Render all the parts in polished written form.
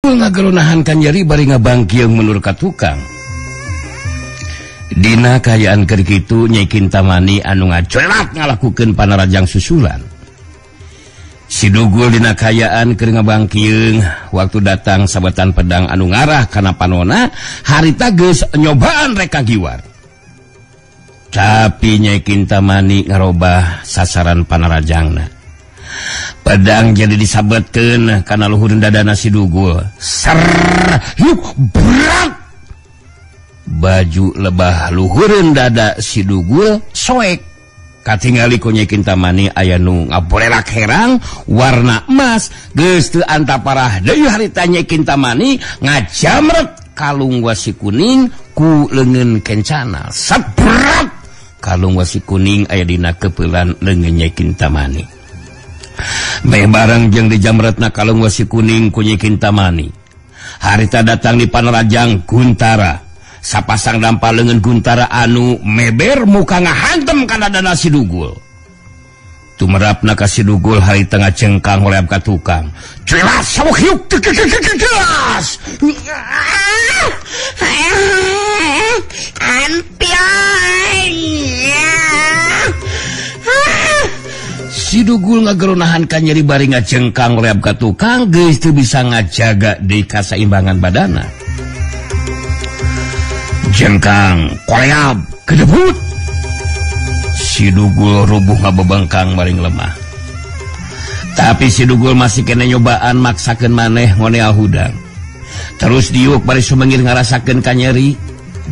Ngagelunahan kan nyeri bari ngabangkieung mundur ka tukang. Dina kaayaan keur kitu Nyai Kintamani anu ngacolat ngalakukeun panarajang susulan. Si Dugul dina kaayaan keur ngabangkieung waktu datang sabetan pedang anu ngarah kana panona harita geus nyobaan rek kagiwar. Tapi Nyai Kintamani ngarobah sasaran panarajangna. Pedang jadi disabetkeun kana luhur dadana si Dugul. Ser, yuk, berat. Baju lebah luhureun dada si Dugul soek. Katingali ku Nyai Kintamani aya nu ngaborelak herang warna emas. Geus teu antaparah deui harita Nyai Kintamani ngajamret kalung wasi kuning ku leungeun kencana. Sebrat kalung wasi kuning aya dina kepeulan leungeun Nyai Kintamani. Meh bareng jeung dijamretna kalung wasi kuning ku Nyai Kintamani. Harita datang di panarajang Guntara. Sapasang dampal leungeun Guntara anu meber muka ngahantem kana dana si Dugul. Tumerapna ka si Dugul harita ngacengkang holeab ka tukang. Jelas sawuk hiuk jelas. Si Dugul ngageronahan ka nyeri bari ngacengkang holeab ka tukang geus teu bisa ngajaga deui kasaimbangan badana. Jengkang, koleab, kedebut. Si Dugul rubuh ngabebengkang maring lemah. Tapi si Dugul masih kena nyobaan maksakeun maneh ngonea hudang. Terus diuk bari sumengir ngarasakeun ka nyeri.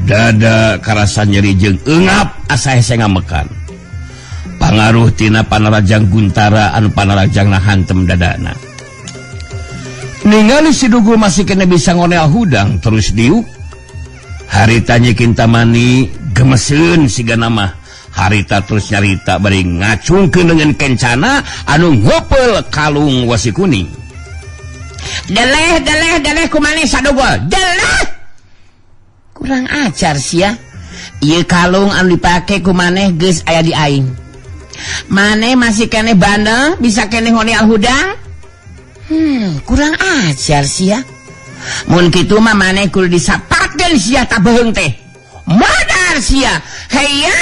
Dada karasa nyeri jeung eungap asa hese ngamekan. Pangaruh tina panarajang Guntara anu panarajangna hantem dadana. Ningali si Dugul masih kena bisa ngonea hudang terus diuk. Harita Nyai Kintamani gemeseun siga nama. Harita terus nyarita bari ngacungkeun leungeun kencana anu ngopeul kalung wasi kuning. Deleh deleh deleh kumaneh Sadugul. Deleh. Kurang ajar sia. Ieu kalung anu dipake kumaneh geus aya di aing. Maneh masih keneh bandeng bisa keneh honeal hudang? Kurang ajar sia. Mun kitu mah maneh kudu disaparkeun sia ta beuheung teh. Modar sia. Heya.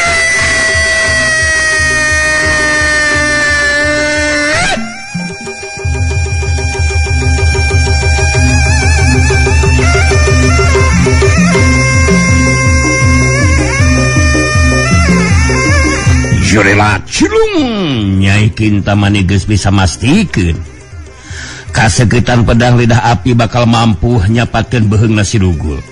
Jurela cilung Nyai Kintamani geus bisa mastikeun kaseketan pedang lidah api bakal mampu nyapatkeun beuheungna si Dugul.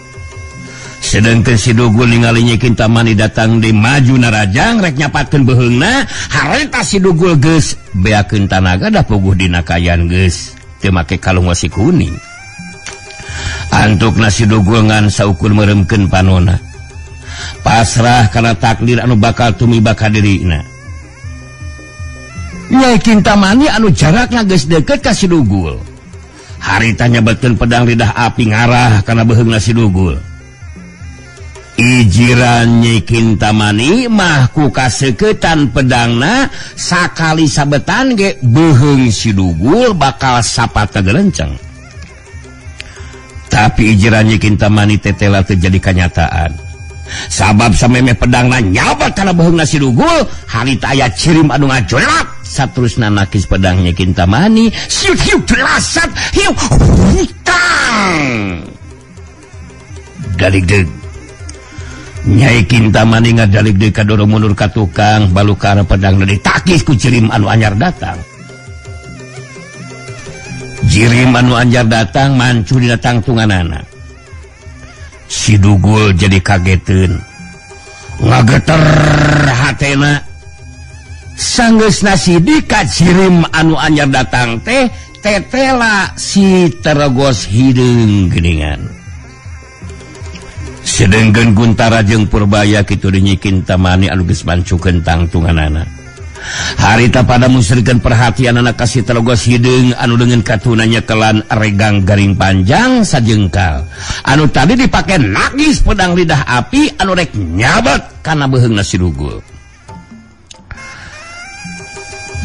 Sedengkeun si Dugul ningali Nyai Kintamani datang di maju narajang rek nyapatkeun beuheungna, harita si Dugul geus beakeun tanaga da puguh dina kayan geus teu make kalung wasi kuning. Antukna si Dugul ngan saukur meuremkeun panona. Pasrah kana takdir anu bakal tumiba ka dirina. Nyai Kintamani anu jarakna geus deukeut ka si Dugul. Harita nyabetkeun pedang lidah api ngarah kana beuheungna si Dugul. Ijiran Nyai Kintamani mah ku kaseukeutan pedangna sakali sabetan ge beuheung si Dugul bakal sapata gelenceng. Tapi ijiran Nyai Kintamani tetela teu jadi kanyataan. Sabab samemeh pedangna nyabat kana beuheungna si Dugul, harita aya cirim anu ngajolak saterusna nakis pedang Nyai Kintamani, siut hiuk jelasat hiuk hutang. Daligdeug. Nyai Kintamani ngadalig deui kadoro mundur ka tukang, balukar pedangna ditakis ku cirim anu anyar datang. Jirim anu anyar datang mancu dina tangtunganana. Si Dugul jadi kageteun. Ngageter hatena. Sanggeusna sidik ka jirim anu anyar datang teh tetela si terogos hideung geuningan. Sedengkeun Guntara jeung Purbaya kitu deui Nyai Kintamani anu geus mancukeun tangtunganana. Harita pada musrikeun perhatianana ka si terogos hideung anu deungeun katuna nyekelan regang garing panjang sajengkal. Anu tadi dipake nagis pedang lidah api anu rek nyabet kana beuheungna si Dugul.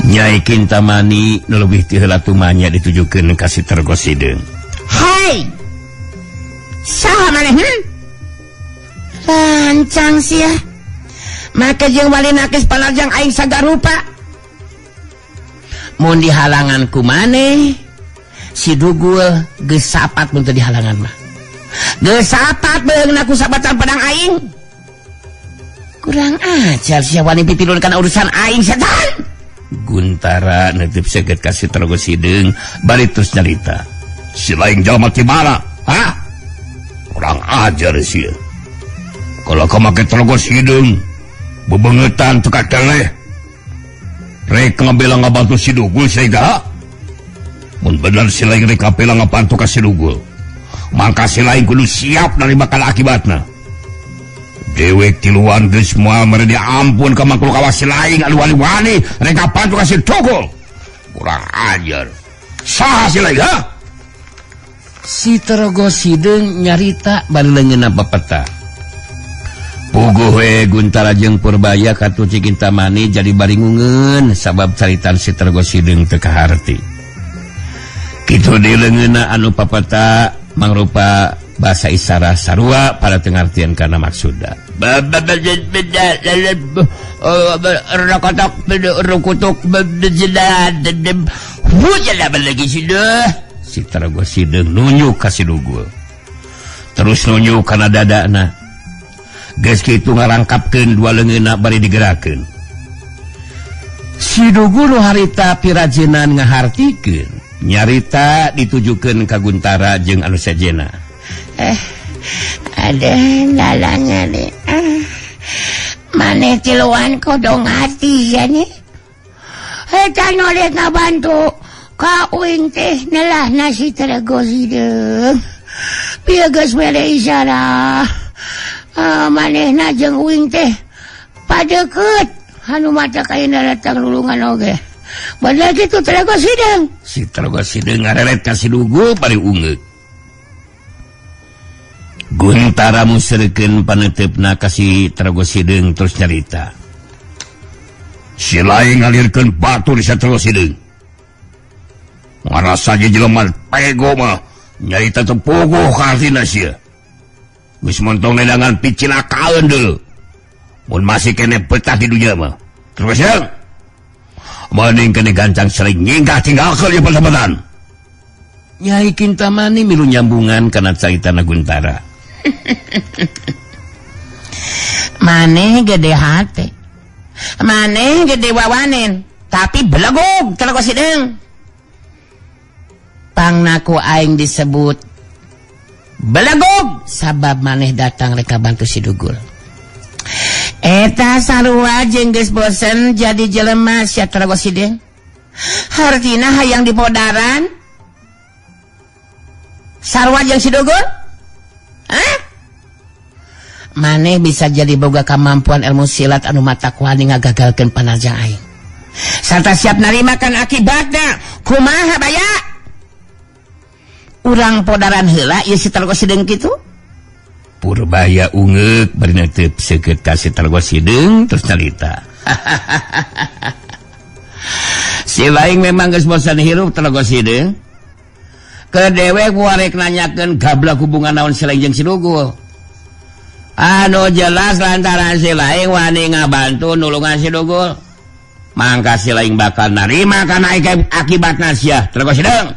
Nyai Kintamani nu leuwih ti heula tumanya ditujukeun ka si terogos hideung. Hei, saha maneh? Lancang sia. Make jeung wali nakes panarjang aing sagarupa. Mun dihalangan ku maneh, si Dugul geus sapat mun teu dihalangan mah. Geus sapat beungeuna ku sabatan pedang aing. Kurang ajar sia wani pipilun kana urusan aing setan. Guntara neuteub seget ka si Tlogo Sideung bari terus nyarita. Si lain jalma ti mana? Hah? Kurang ajar sia. Kalau kau make Tlogo Sideung, bebengetan teu kateleh. Rek ngabela ngabantu si Dugul sehingga mun bener si lain rek ngabela ngabantu ka si Dugul, mangka si lain kudu siap narima kana akibatna. Dewek tiluan geus moal mere diampun ka makhluk awas si lain anu wani-wani rek ngabantu ka si Dugul. Kurang ajar. Saha si lain, ha? Si Tlogo Sideung nyarita bari leungeunna pepeta. Puguh we Guntara jeung Purbaya katuh Kintamani jadi baringungeun sabab caritan si Tlogo Sideung teu kaharti. Kitu deui leungeunna anu papeta mangrupa bahasa isyarat sarua pada teu ngartieun kana maksudna. Si Tlogo Sideung nunjuk ka si Dugul. Terus nunjuk kana dadana. Geus kitu ngarangkapkeun dua leungeunna bari digerakeun. Si Dugul nu harita pirajenan ngahartikeun, nyarita ditujukeun ka Guntara jeung anu sejenna. Ada lalanya deh. Maneh tiluan kodong hati ya nih. Eta nu rek ngabantu ka uing teh nelah nasi Tlogo Sideung. Bieu geus mere isyarah. Manehna jeung uing teh padeukeut anu mata kaina datang lulungan oge. Bener kitu Tlogo Sideung. Si Tlogo Sideung ngareret ka si Dugul bari ungeuk. Guntara museurekeun paneuteup-na ka si Tlogo Sideung terus nyarita. Si lain ngalirkeun batu di Tlogo Sideung. Ngarasa jelema pego mah nyarita teu puguh ka artina sia. Geus montong nedangan picilakaeun deuleu. Mun masih kene betah di dunya mah. Terus ya. Mending kene gancang sering nyingkah tinggalkeun ieu pertempatan. Nyai Kintamani milu nyambungan kana caritana Guntara. Maneh gede hate. Maneh gede wawanen, tapi belegug Tlogo Sideung. Pangna ku aing disebut belegug sabab maneh datang rek bantu si Dugul. Eta sarua jeung geus bosen jadi jelema sia Tlogo Sideung. Hartina hayang dipodaran. Sarua jeung si Dugul? Hah? Maneh bisa jadi boga kemampuan ilmu silat anu matak wani ngagagalkeun panarjang aing. Sarta siap narima kan akibatna. Kumaha baya? Urang podaran heula ieu si Tlogo Sideung kitu. Purbaya ungeuk bari neuteub seukeut ka si Tlogo Sideung terus nyarita. Si lain memang geus bosan hirup Tlogo Sideung. Ke dewek warek nanyakeun gablak hubungan naon si lain jeung si Dugul. Anu jelas lantaran si lain wani ngabantu nulungan si Dugul. Mangka si lain bakal narima kana akibatna sia Tlogo Sideung.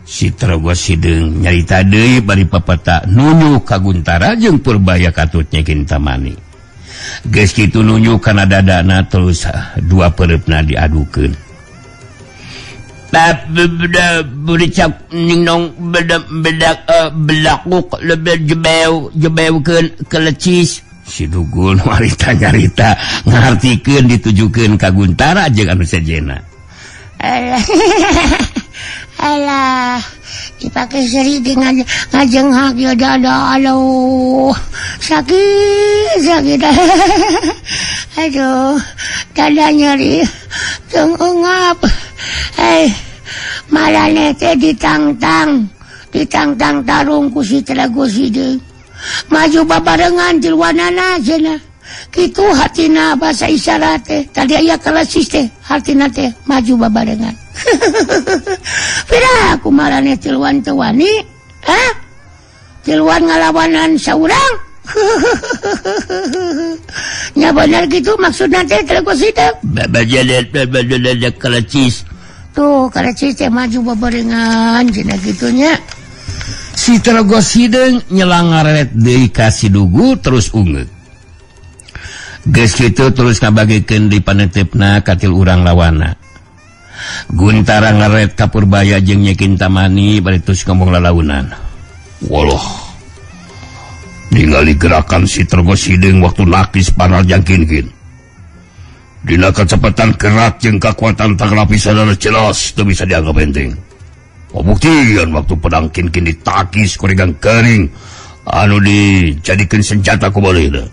Si Tlogo Sideung nyarita deui bari pepeta nunjuk ka Guntara jeung Purbaya katutnya Kintamani. Geus kitu nunjuk kana dadana terus dua peureupna diadukeun. Si Dugul warita nyarita ngartikeun ditujukeun ka Guntara jeung anu sejenna. Alah, alah, dipakai seri dengan ngajenghak ya dada, aduh, sakit, sakit, aduh, dada nyeri, jeung ungap, malah nete ditangtang, ditangtang tarung ku si Tlogo Sideung, maju babarengan tiluanana cenah. Kitu hatina bahasa isyarat teh, tadi aya kalesis teh, hatina teh maju babarengan. Pira aku marane tiluan teu wani? Hah? Tiluan ngalawanan saurang? Nya bener gitu maksudna teh Telego Sideung. Bajalet kalecis. Tuh kalecis teh maju babarengan cenah kitu nya. Si Telego Sideung nyelang ngaret deui ka si Dugul terus ungeut. Geus kitu terus ngabagikeun di panetepna katil urang lawana. Guntara ngaret ka Purbaya jeung Nyi Kintamani bari terus ngomong lalaunan. Waloh. Ningali gerakan si Telego Sideung waktu nakis panarjang kin-kin. Dina kecepatan gerak jeung kekuatan tanglapisan jelas teu bisa dianggap enteng. Pembuktian waktu pedang kin-kin ditakis ku regang kering anu dijadikeun senjata ku baleuna.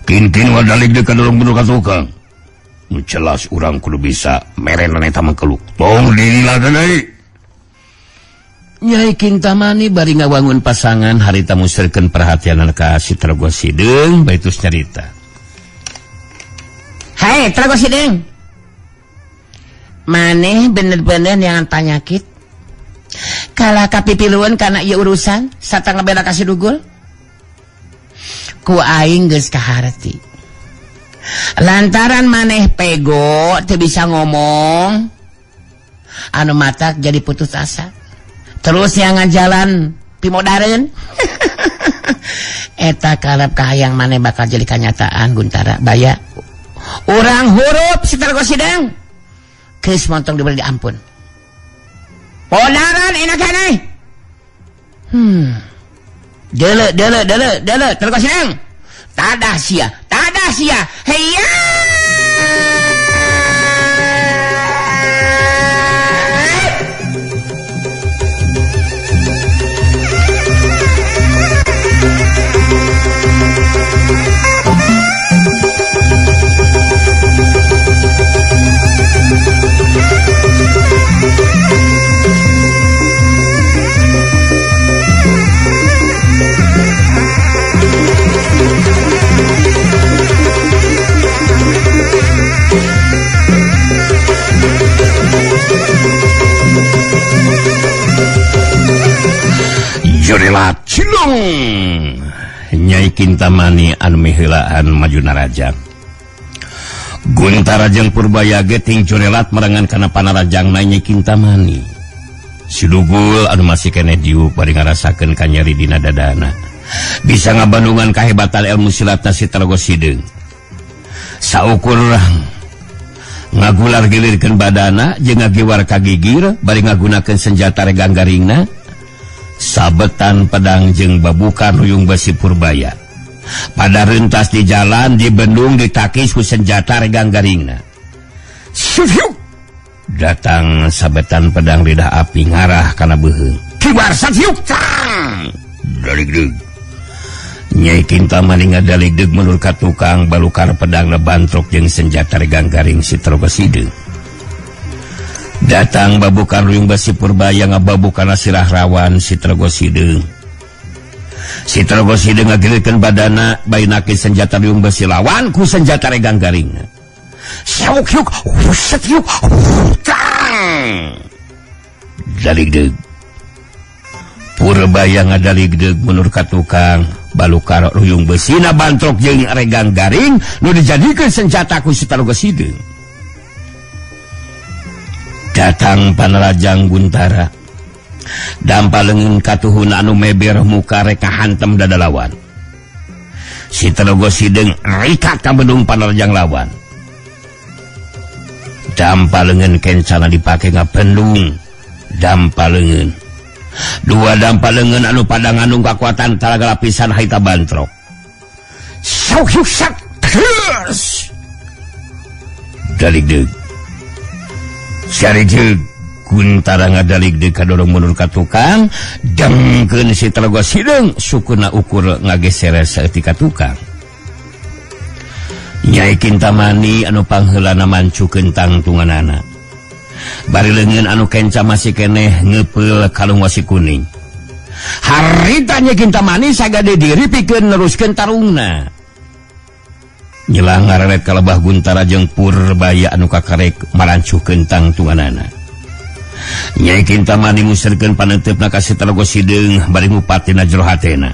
Kin-kin wadalik deuk kadorong bunuh ka tukang. Nu jelas urang kudu bisa merenan eta mangkeluk. Tong dilila deui. Nyai Kintamani bari ngawangun pasangan harita muserkeun perhatian ka si Telego Sideung bari terus nyarita. Hai Telego Sideung. Maneh bener-bener yang panyakit. Kalah kapipiluan kana ieu urusan satang bela ka si Dugul. Ku aing geus kaharti. Lantaran maneh pego teu bisa ngomong, anu matak jadi putus asa. Terus yang ngajalan pimodareun. Eta kalap kahayang maneh bakal jadi kanyataan Guntara baya. Urang hurup si Telego Sideung. Geus montong diberi diampun. Podaran enak aneh. Dele dele dele dele Telego Sideung. Tadah sia, tadah sia. Heya. Jurilat cilung Nyai Kintamani anu miheulaan maju narajang. Guntara jeung Purbaya ge ting jurelat merengan kana panarajangna Nyai Kintamani. Si Dugul anu masih keneh diuk bari ngarasakeun kanyeri dina dadana. Bisa ngabandungan kahebatan ilmu silatna si Telego Sideung. Saukur ngagular gilirkeun badana jeung ngagiwar ka gigir bari ngagunakeun senjata regang garingna. Sabetan pedang jeung babukan ruyung besi Purbaya. Pada rentas di jalan di bendung ditakis ku senjata regang garingna. Syuk! Datang sabetan pedang lidah api ngarah kana beuheung. Kibar satyuk tang! Daligdeug. Nyai Kintamani ngadaligdeug mundur ka tukang balukar pedangna bantrok jeung senjata regang garing si Telego Sideung. Datang babukan ruyung besi Purbaya ngababukana sirah rawan si Telego Sideung. Si Telego Sideung ngagilirkeun badana bari nakis senjata ruyung besi lawan ku senjata regang garingna. Syuk yuk, set yuk, tang. Daligdeug. Purbaya ngadaligdeug mundur ka tukang balukar ruyung besina bantrok jeung regang garing nu dijadikeun senjata ku si Telego Sideung. Datang panarajang Guntara. Dampa leungeun katuhun anu meber muka reka hantem dada lawan. Si Telego Sideung rikat ka bendung panarajang lawan. Dampa leungeun kencana dipake ngabendung dampa leungeun. Dua dampa leungeun anu pada ngandung kakuatan talaga lapisan haita bantrok. Sauk yuk sak terus. Daligdeug. Syarijeug Guntara ngadaligdeug kadorong mundur ka tukang, dengkeun si Telego Sideung sukuna ukur ngageser saeutik ka tukang. Nyai Kintamani anu pangheulana mancukeun tangtunganana. Bari leungeun anu kenca masih keneh ngeupeul kalung wasi kuning. Harita Nyai Kintamani sagade diri pikeun neruskeun tarungna. Nyelang ngareret kalebah Guntara jeung Purbaya anu kakarek marancuhkeun tangtunganana. Nyai Kintamani ngusirkeun paneuteup ka si Tlogo Sideung bari ngupat dina jero hatena.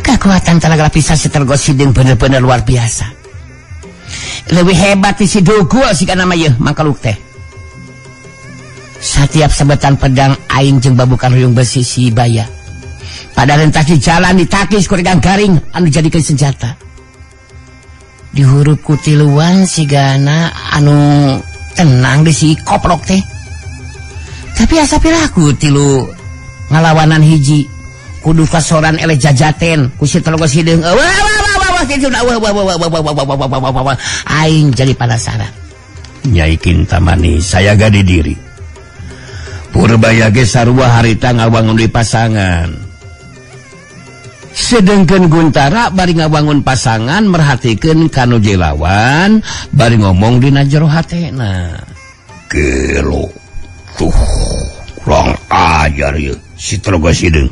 Kekuatan tenaga lapisan si Tlogo Sideung bener-bener luar biasa. Lebih hebat ti si Dugul siga nama ieu mangkaluk teh. Setiap sebetan pedang aing jeung babukan ruyung besi si Baya. Pada rentas di jalan ditakis ku regang garing anu jadikeun senjata. Dihurup ku tiluan sigana anu tenang di si koplok teh. Tapi asa piraku tilu ngalawanan hiji kudu kasoran eleh jajaten ku si Tlogo Sideung. Wah wah wah wah kitu wah wah wah wah wah wah wah. Aing jadi penasaran. Nyai Kintamani saya gadi diri. Purbaya ge sarua harita ngawangun di pasangan. Sedengkeun Guntara bari ngawangun pasangan merhatikeun ka nu lawan bari ngomong dina jero hatena. Gelo. Tuh, kurang ajar ieu si Tlogo Sideung.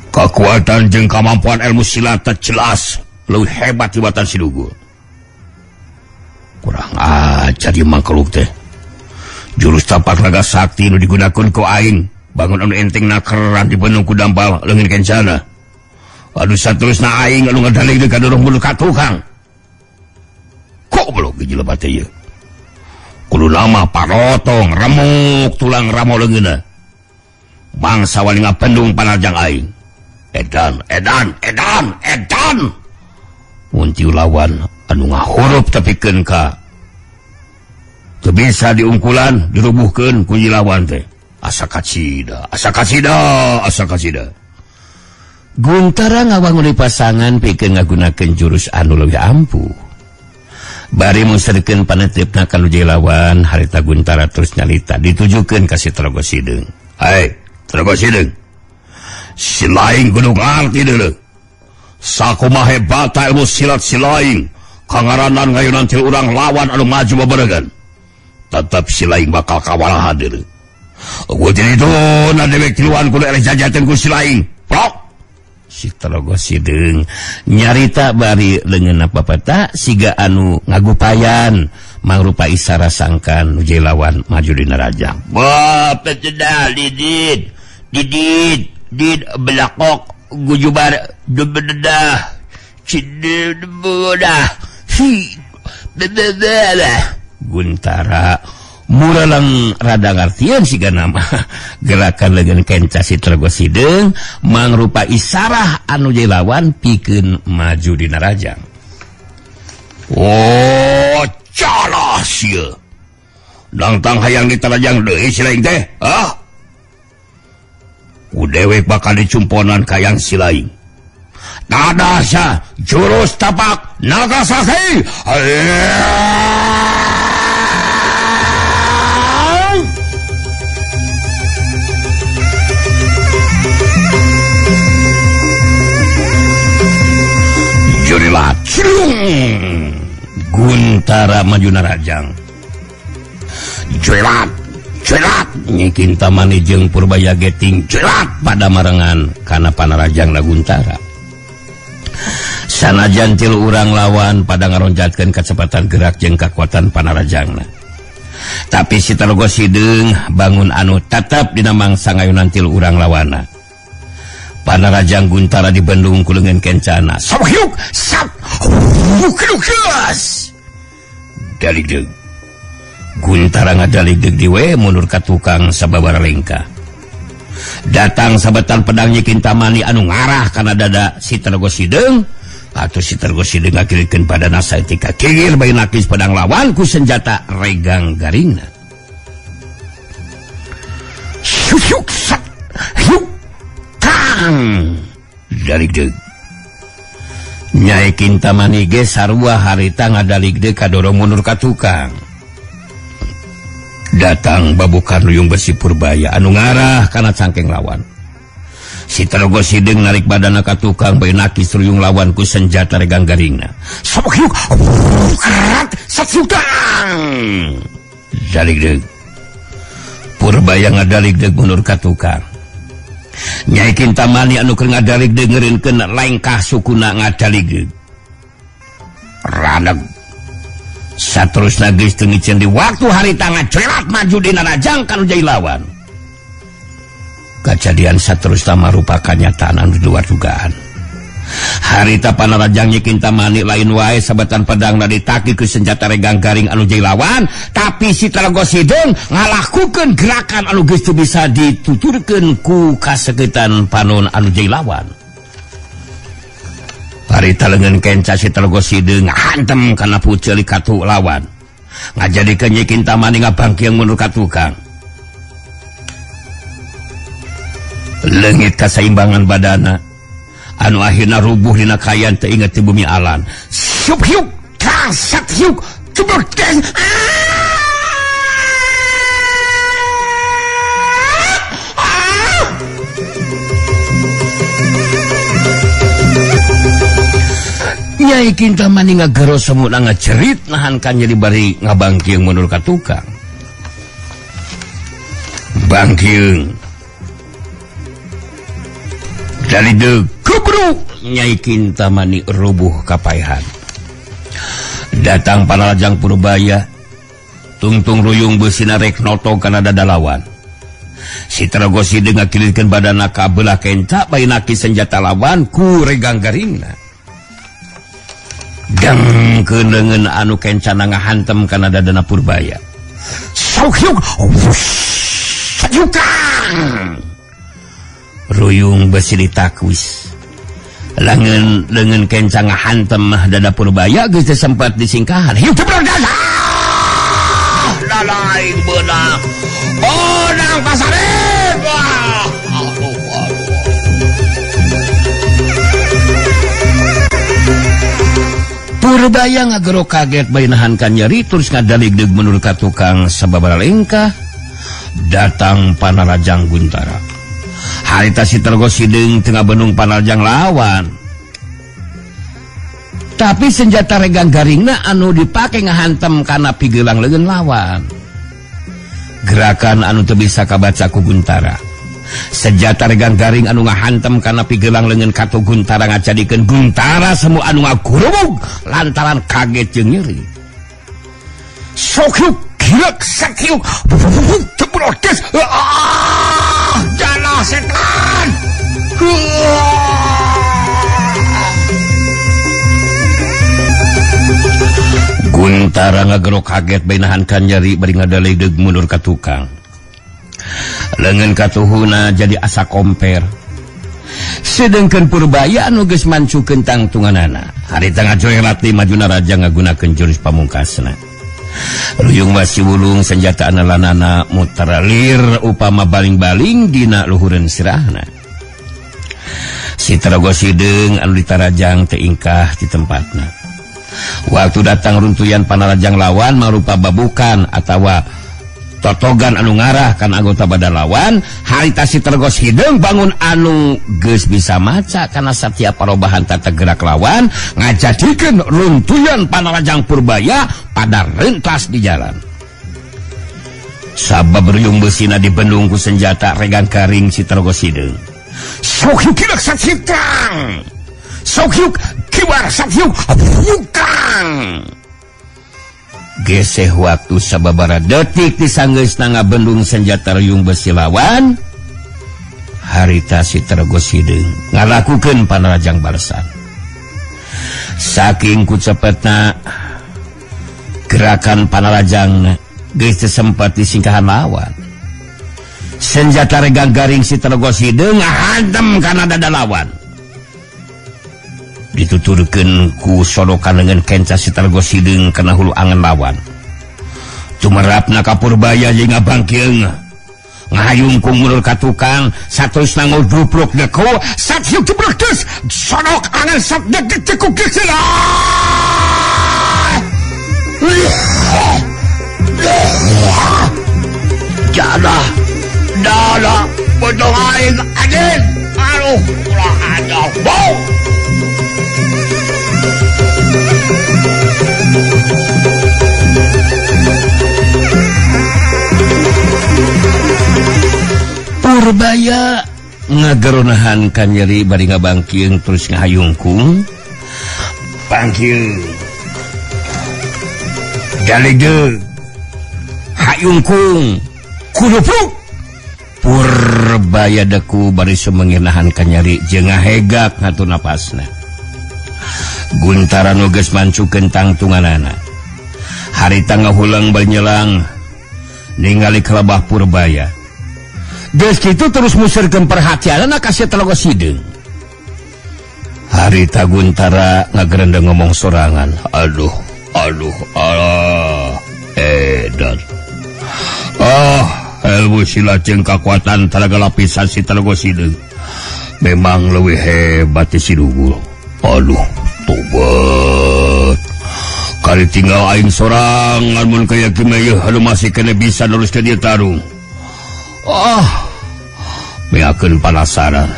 Kekuatan jeung kemampuan ilmu silat jelas leuwih hebat tibatan si Dugul. Kurang ajar ieu mangkeluk teh. Jurus tapak naga sakti nu digunakeun ku aing bangun anu enteng nakeran dibenung ku dampal leungit kencana. Aduh saterusna aing anu ngadalig deui ka dorong bulu ka tukang. Goblok hiji lebat teh ieu. Kudu nama parotong remuk tulang ramo leungeunna. Bangsa wali ngapendung panarjang aing. Edan edan edan edan. Mun tiu lawan anu ngahurup tepikeun ka teu bisa diungkulan dirubuhkeun ku lawan teh. Asa kacida, asa kacida, asa kacida. Guntara ngawangun di pasangan pikeun ngagunakeun jurus anu leuwih ampuh. Bari muserkeun paneuteup ka nu lawan harita Guntara terus nyalita ditujukeun ka si Tlogo Sideung. Hai, Tlogo Sideung. Si laing kudu ngarti deuleu. Sakumaha hebata ilmu silat si laing, kangaranan ngayunan til urang lawan anu maju babarengan. Tetap si laing bakal kawalahan deuleu. Eueuh itu na dewek tiluan kudu eleh jajateun ku si laing. Plok. Si Tlogo Sideung nyarita bari leungeunna papata siga anu ngagupayan mangrupa isara sangkan nu lawan maju dina rajang. Wah, pecenah didit. Didit, did belakok gujubar dubedah. Cidebudah. Hi. Bebedah. Guntara muralang rada ngartieun siga nama gerakan leungeun kenca si Tlogo Sideung mangrupa isarah anu lawan pikeun maju dina rajang. Oh, calah sia. Dangtang hayang ditarajang deui si laing teh. Ah. Ku dewek bakal dicumponan kayang si laing. Tadasya jurus tapak naga sakti. Jurilah cilung. Guntara maju narajang. Jelat, jelat. Nyi Kintamani jeung Purbaya geting jelat pada marengan kana panarajang na Guntara. Sanajan tilu urang lawan pada ngaronjatkeun kecepatan gerak jeung kekuatan panarajangna. Tapi si Tlogo Sideung bangun anu tetep dina mangsa ngayunan tilu urang lawana. Panarajang Guntara dibendung ku leungeun kencana. Sahyuk sap hukukas. Daligdeug. Guntara ngadaligdeug diwe mundur ka tukang sababara lengkah. Datang sabetan pedang Nyi Kintamani anu ngarah kana dada si Tlogo Sideung. Atuh si Tlogo Sideung ngakirikeun padana saeutik ka kingir bari nakis pedang lawan ku senjata regang garingna. Syuk sap hyuk tang. Daligdeug. Nyai Kintamani ge sarua harita ngadaligdeug kadorong mundur ka tukang. Datang babukan ruyung besi Purbaya anu ngarah kana cangkeng lawan. Si Tlogo Sideung narik badana ka tukang bari nakis ruyung lawan ku senjata regang garingna. Sahyuk kerat satsutang. Daligdeug. Purbaya ngadaligdeug mundur ka tukang. Nyai Kintamani anu keur ngadalig dengeurkeun lengkah sukuna ngadalig. Raneg. Saterusna geus teu ngicen di waktu harita ngacerat maju dina rajang kanu jadi lawan. Kajadian saterusna marupa kanyataan anu di luar dugaan. Harita panarajang Nyi Kintamani lain wae sabetan pedangna ditaki ku senjata regang garing anu jadi lawan, tapi si Telaga Sideung ngalakukeun gerakan anu geus teu bisa dituturkeun ku kaseketan panon anu jadi lawan. Harita leungeun kenca si Telaga Sideung ngahantem kana puceuli katu lawan. Ngajadikeun Nyi Kintamani ngabangkiang mundur ka tukang. Leungit kasaimbangan badana anu akhirna rubuh dina kayan teu inget ti bumi alan. Syup hiuk kasat hiuk cubruk des. Nyai Kintamani ngagero semuna ngajerit nahan kan jadi bari ngabangkiung mundur ka tukang. Bangkiung dari degebruk Nyai Kintamani rubuh kapaihan. Datang panarajang Purbaya tungtung ruyung beusina rek noto kana dada lawan. Si Telaga Sideung ngakilirkeun badana ka belah kenca bae naki senjata lawan ku regang garingna. Dengkeun leungeun anu kencana ngahantem kana dadana Purbaya. Sauk hiuk sajukang. Ruyung besi ditakwis. Lengan lengan kenca ngahantem dada Purbaya geus teu sempat disingkahan. Hiu jebrok dada. Lalaing beunang. Bonang pasarep. Wah. Purbaya ngagero kaget bae nahankan nyeri terus ngadaligdeug mundur ka tukang sababaraha lengkah. Datang panarajang Guntara. Harita si Telaga Sideung tengah benung panarajang lawan. Tapi senjata regang garingna anu dipake ngahantem kana pigelang leungeun lawan. Gerakan anu teu bisa kabaca ku Guntara. Senjata regang garing anu ngahantem kana pigelang leungeun katu Guntara ngajadikeun Guntara semu anu ngagurubug lantaran kaget jeung nyeri. Sok hiuk gilek sakiuk tebrotes. Ah, jalah setan. Guntara ngagero kaget bae nahankan nyeri bari ngadalegdeg mundur ka tukang. Leungeun katuhuna jadi asa komper. Sedengkeun Purbaya anu geus mancukeun tangtunganana. Harita ngajoelat di majuna raja ngagunakeun jurus pamungkasna. Ruyung wasi wulung senjata analanana muter lir upama baling-baling dina luhureun sirahna. Si Telaga Sideung anu ditarajang teu ingkah di tempatna. Waktu datang runtuyan panarajang lawan marupa babukan atawa totogan anu ngarah kan anggota badan lawan. Harita si Telaga Sideung bangun anu geus bisa maca karena setiap perubahan tata gerak lawan ngajadikeun runtuyan panarajang Purbaya pada rentas di jalan. Sabab ruyung besina dibendung ku senjata regang garing si Telaga Sideung. Sok hiuk kilek sakitrang. Sok hiuk kibar sakiuk bukang. Geseh waktu sababara detik disanggeusna ngabendung senjata ruyung besi lawan. Harita si Telaga Sideung ngalakukeun panarajang balesan. Saking ku cepetna gerakan panarajang geus teu sempat disingkahan lawan. Senjata regang garing si Telaga Sideung ngahantem kana dada lawan. Dituturkeun ku sodokan leungeun kenca si Telaga Sideung kana hulu angen lawan. Tumerapna ka Purbaya jeung ngabangkeung. Ngahayungkung mundur ka tukang, saterusna ngudupluk deku, sat hiuk jebrek geus, sodok angen sat deg cekuk geus. Jadah dada bedong aing adin. Aduh, ulah ada bau. Purbaya Ngageronahan kanyeri bari ngabangkieung terus ngahayungkung. Bangkieung. Dalegdeug. Hayungkung. Kudupluk. Purbaya deku bari sumengir nahan kanyeri jeung ngahegak ngatur napasna. Guntara nu geus mancukeun tangtunganana. Harita ngahulang bernyelang ningali kelabah Purbaya. Geus kitu terus muserkeun perhatianna ka si Telaga Sideung. Harita Guntara ngagerendeng ngomong sorangan. Aduh, aduh, alah, edan. Ah, ilmu silat jeung kakuatan tenaga lapisan si Telaga Sideung memang leuwih hebat ti si Dugul. Aduh, tobat. Kali tinggal aing sorangan mun kaya kieu aduh masih kena bisa neruskeun ieu tarung. Ah, meakeun panasaran.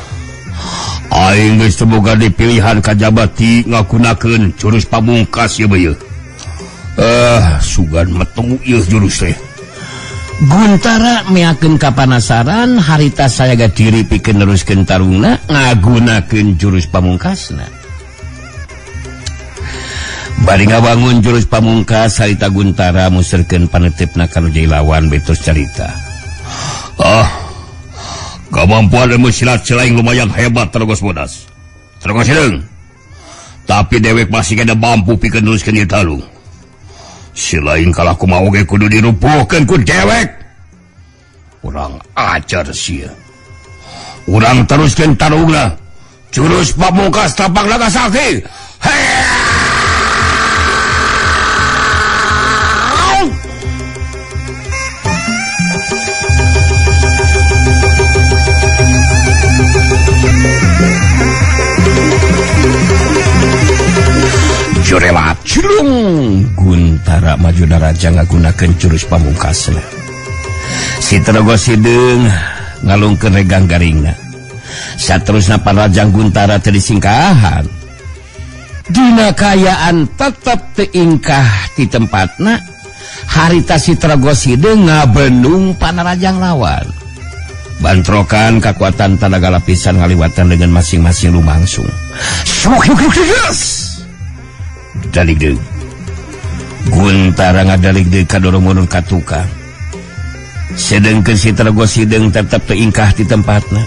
Aing geus teu boga di pilihan kajabati ngagunakeun jurus pamungkas ieu bae. Sugan metu ieu jurus teh. Guntara meakeun kapanasaran harita sayaga diri pikeun neruskeun tarungna ngagunakeun jurus pamungkasna. Bari ngabangun jurus pamungkas harita Guntara muserkeun panetepna ka nu jadi lawan betos carita. Ah, kemampuan ilmu silat selain lumayan hebat Terogos Bodas. Terogos Hideung. Tapi dewek masih kena mampu pikeun neruskeun ieu tarung. Selain kalah kumaha oge kudu dirupuhkeun ku dewek. Urang ajar sia. Urang teruskeun tarungna. Jurus pamungkas tapak naga sakti. Jurelat cilung Guntara maju daraja ngagunakeun jurus pamungkasna. Si Telaga Sideung ngalungkeun regang garingna. Saterusna panrajang Guntara teu disingkahan. Dina kaayaan tetep teu ingkah ti tempatna, harita si Telaga Sideung ngabenung panarajang lawan. Bantrokan kekuatan tenaga lapisan ngaliwatan dengan masing-masing lumangsung. Daligdeug. Guntara ngadaligdeug kadorong mundur ka tukang. Sedengkeun si Telaga Sideung tetep teu ingkah di tempatna.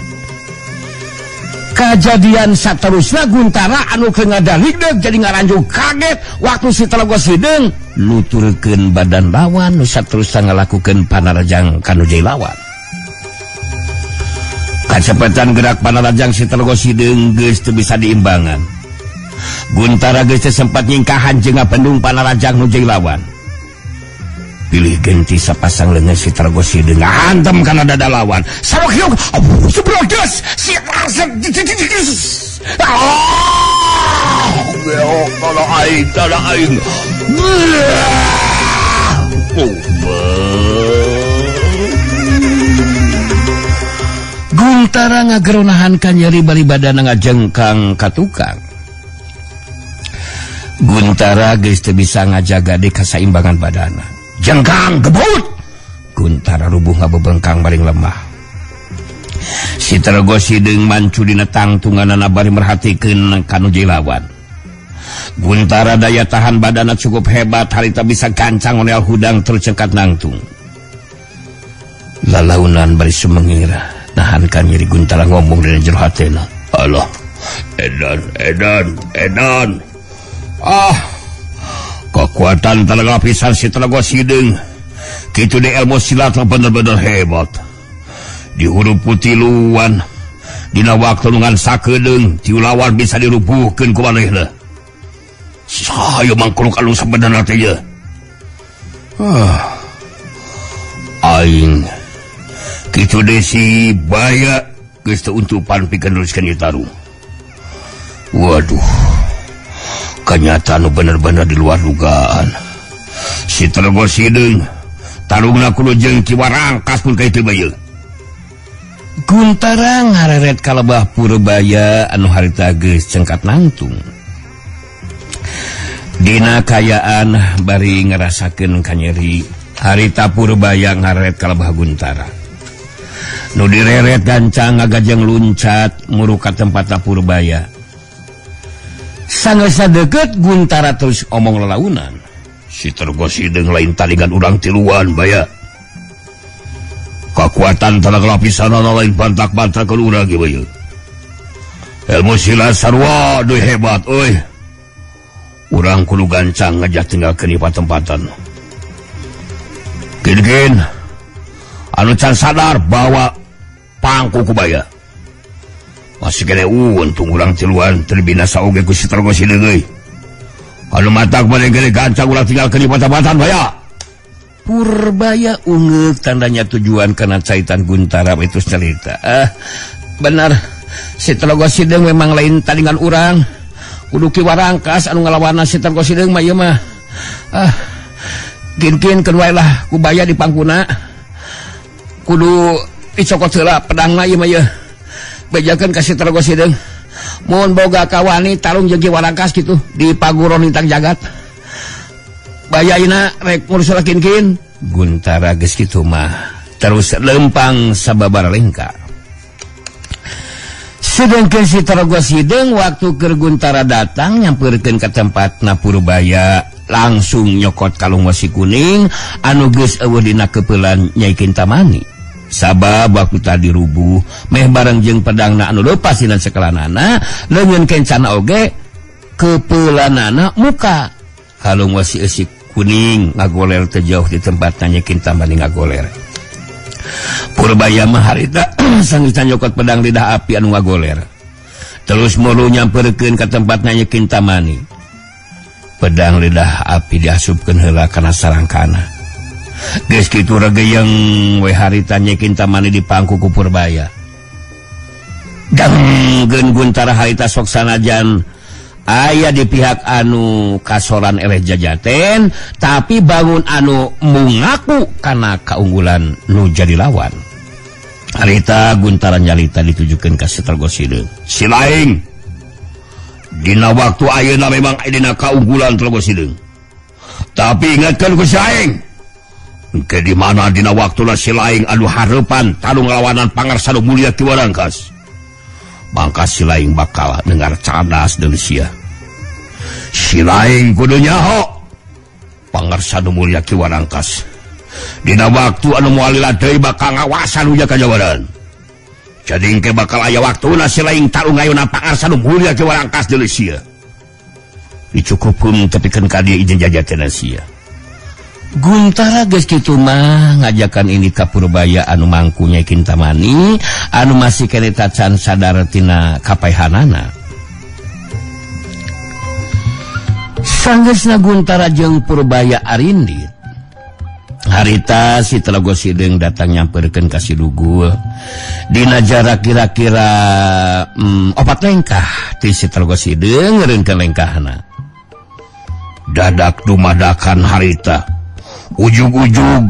Kajadian saterusna Guntara anu keur ngadaligdeug jadi ngaranjung kaget waktu si Telaga Sideung nuturkeun badan lawan nu saterusna ngalakukeun panarajang ka nu jadi lawan. Kacepetan gerak panarajang si Telaga Sideung geus teu bisa diimbangan. Guntara geus teu sempat nyingkahan jeung ngabendung panarajang nu jadi lawan. Pilih genti sapasang leungeun si Telaga Sideung ngahantem kana dada lawan. Sarok hiuk, sebrodes si ah, tolong aing, tolong aing. Guntara ngageronahan kanyeri bari badana ngajengkang ka tukang. Guntara geus teu bisa ngajaga deui kasaimbangan badana. Jengkang gebut. Guntara rubuh ngabebengkang baring lemah. Si Telaga Sideung mancu dina tangtunganana bari merhatikeun ka nu jadi lawan. Guntara daya tahan badana cukup hebat harita bisa gancang onel hudang terus cengkat nangtung. Lalaunan bari sumengir nahan kanyeri Guntara ngomong dina jero hatena. Alah, edan, edan, edan. Ah, kekuatan tenaga pisan si Telaga Sideung. Kitu de ilmu silat bener-bener hebat. Dihurup putiluan dina waktu ngan sakedeung tiu lawan bisa dirubuhkeun ku manehna. Saha mangkruk anu sabenerna teh ye. Ah, aing kitu de si Baya geus teu untupan pikeun neruskeun ieu tarung. Waduh, kenyataan bener-bener di luar dugaan. Si Telaga Sideung tarungna kudu jeung Ki Warangkas pun ka itu bae. Guntara ngareret kalebah Purbaya anu harita geus cengkat nangtung. Dina kayaan bari ngarasakeun kanyeri harita Purbaya ngareret kalebah Guntara. Nu direret gancang ngagajeng luncat muru ka tempat Purbaya. Sanggeus deukeut Guntara terus omong lalaunan. Si Telaga Sideung lain tandingan urang tiluan baya. Kakuatan tenaga lapisanana lain bantak-bantakeun urang ge baya. Ilmu silat sarua deui hebat euy. Urang kudu gancang ngajak tinggalkeun ieu patempatan. Kin-kin anu can sadar bawa pangku ku baya. Masih kene untung urang tiluan teu binasa oge ku si Telaga Sideung euy. Anu matak bade gede gancang urang tinggalkeun ieu patempatan baya. Purbaya ungeuk tandanya tujuan kana caitan Guntara itu cerita. Benar si Telaga Sideung memang lain tandingan urang. Kudu Ki Warangkas anu ngalawanan si Telaga Sideung mah ieu mah. Kin-kin keun wae lah ku baya di pangkuna. Kudu dicokot heula pedangna ieu mah ieu. Bejakeun ka si Telaga Sideung. Mun boga kawani tarung jeung Ki Warangkas kitu di paguron lintang jagat. Baya ayeuna rek ngurus heula kin-kin. Guntara geus kitu mah terus lempang sababar lengka. Sedangkan si Telaga Sideung waktu keur Guntara datang nyamperkeun ka tempatna Purbaya langsung nyokot kalung wasi kuning anu geus eueuh dina kepeulan Nyai Kintamani. Sabab waktu tadi rubuh meh bareng jeung pedangna anu leupas dina sekelanana leungeun kencana oge kepeulanana muka. Kalung wasi eusi kuning ngagoler teu jauh di tempatna Nyai Kintamani ngagoler. Purbaya mah harita sanggeus nyokot pedang lidah api anu ngagoler. Terus mulu nyamperkeun ka tempatna Nyai Kintamani. Pedang lidah api diasupkeun heula kana sarangkana. Geus kitu regeyeng we harita Nyai Kintamani di pangku ku Purbaya. Danggeun Guntara harita sok sanajan aya di pihak anu kasoran eleh jajaten, tapi bangun anu mungaku kana kaunggulan nu jadi lawan. Harita Guntara nyalita ditujukeun ka si Telaga Sideung. Si laing dina waktu ayeuna memang dina kaunggulan Telaga Sideung. Tapi ingatkeun ku si aing, engke di mana dina waktuna si laing anu hareupan tarung nglawanan Pangarsa nu Mulia Ki Warangkas. Mangka si laing bakal dengar cadas deui sia. Si laing kudu nyaho Pangarsa nu Mulia Ki Warangkas. Dina waktu anu moal lila deui bakal ngawasan uja kajawaran. Jadi engke bakal aya waktuna si laing tarung ngayuna Pangarsa nu Mulia Ki Warangkas deui sia. Dicukupkeun tepikeun ka dieu izin jajatena sia. Guntara geus kitu mah ngajakan ini ka Purbaya anu mangku Nyai Kintamani anu masih keneh tacan sadar tina kapaehanana. Sanggeusna Guntara jeung Purbaya arindit. Harita si Telaga Sideung datang nyamperkeun ka si Dugul. Dina jarak kira-kira 4 lengkah ti si Telaga Sideung ngeureunkeun lengkahna. Dadak dumadakan harita. Ujug-ujug